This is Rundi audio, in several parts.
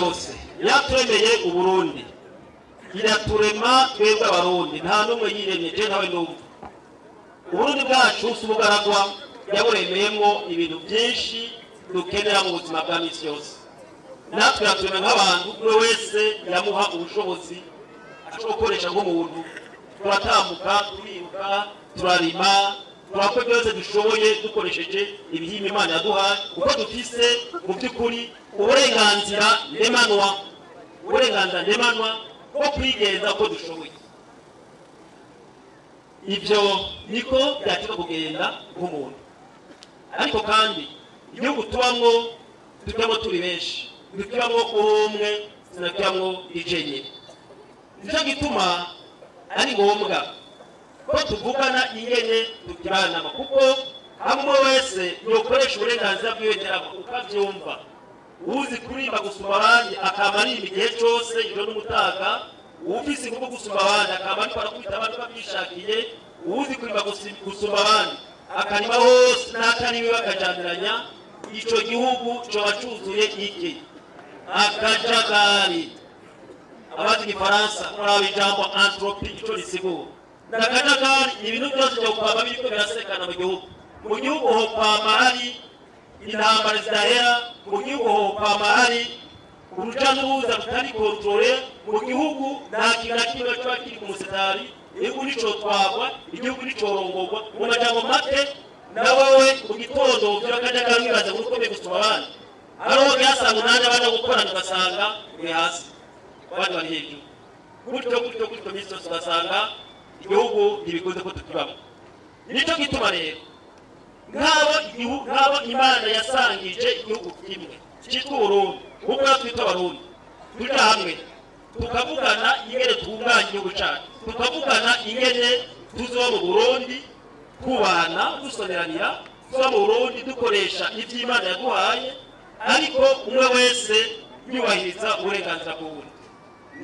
Byose yaturemeye Uburundi, iraturema twebwe Abarundi. Nta n'umwe yiremye, je ntawe numva. Uburundi bwacu si ubugaragwa, yaburemeyemwo ibintu byinshi dukenera mu buzima bwa misi yose. Natwe iraturema nk'abantu, umwe wese yamuha ubushobozi ashobora gukoresha nk'umuntu. Turatambuka, turiruka, turarima, turakora byose dushoboye dukoresheje ibihimba Imana yaduhaye, kuko dufise mu by'ukuri uburenganzira ndemanwa, uburenganzira ndemanwa bwo kwigenza uko dushoboye. Ibyo niko byakira kugenda nk'umuntu. Ariko kandi igihugu tubamwo, tujyamo turi benshi, dutubamwo umwe, sinatubamwo ijenyine. Nicyo gituma ari ngombwa ko tuvugana ingene tukibanama, kuko hamwe umwe wese yokoresha uburenganzira bwiwe nderamo ukabyumva. Uzi kuririmba gusumba abandi akaba aririmba igihe cyose, ijoro n'umutaga. Uwufise ingufu gusumba abandi akaba ariko arakubita abandi uko abyishakiye. Uwuzi kurimba gusumba abandi akarima hose n'atariwe, bakajaniranya. Ico gihugu coba cuzuye iki? Akajagari. Abazi igifaransa muraba ijambo entropie ico risigura. N'akajagari. Ibintu byose vyokwama biriko birasekana mu gihugu. Mu gihugu hokwama hari intambara zidahera, mu gihugu hokwama hari uruja n'uruza rutari contrôlé, mu gihugu nta kintu na kimwe kiba kiri ku musitari. Igihugu nicotwagwa, igihugu nicorongorwa. Mu majambo make, na wewe mu gitondo uvyura akajagari, wibaza ngo ukomeye gusumba abandi. Hariho byasanga umwanya baja gukorana, ugasanga uri hasi, abandi bari hejuru, gutyo gutyo gutyo. Minsi yose ugasanga igihugu ntibikunze ko tukibamo. Nicyo gituma rero nk'abo igihugu, nk'abo Imana yasangije igihugu kimwe cyitwa Uburundi, kuko twitwa Abarundi, tuja hamwe tukavugana ingene tunganya igihugu cyacu, tukavugana ingene tuzoba mu Burundi kubana, dusoneranira, tuba mu Burundi dukoresha iby'Imana yaduhaye, ariko umwe wese yubahiriza uburenganzira bw'uwundi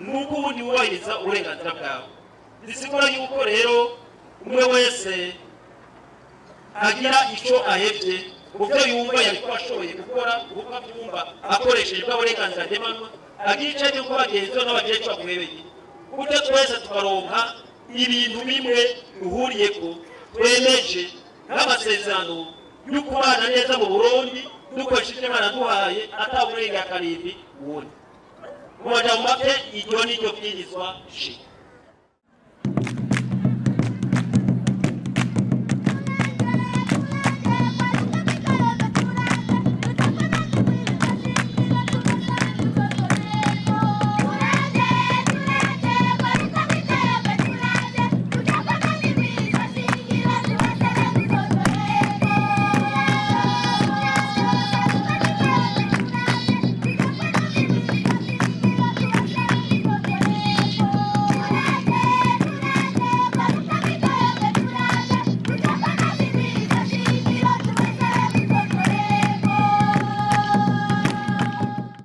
nuko ubundi wubahiriza uburenganzira bwawe. Bisigura yuko rero umwe wese agira icyo ahevye mu byo yumva yariko ashoboye gukora, uko abyumva, akoresheje bwa burenganzira ndemanwa, agira icyo ajya gukora bagenzi be n'abagira icyo bamuhebeye, gutyo twese tukaronka ibintu bimwe duhuriyeko, twemeje nk'amasezerano yo kubana neza mu Burundi dukoresheje Imana duhaye, ataburenga karimbi uwundi. Mu majambo make, iryo ni ryo bwirizwa shingiro.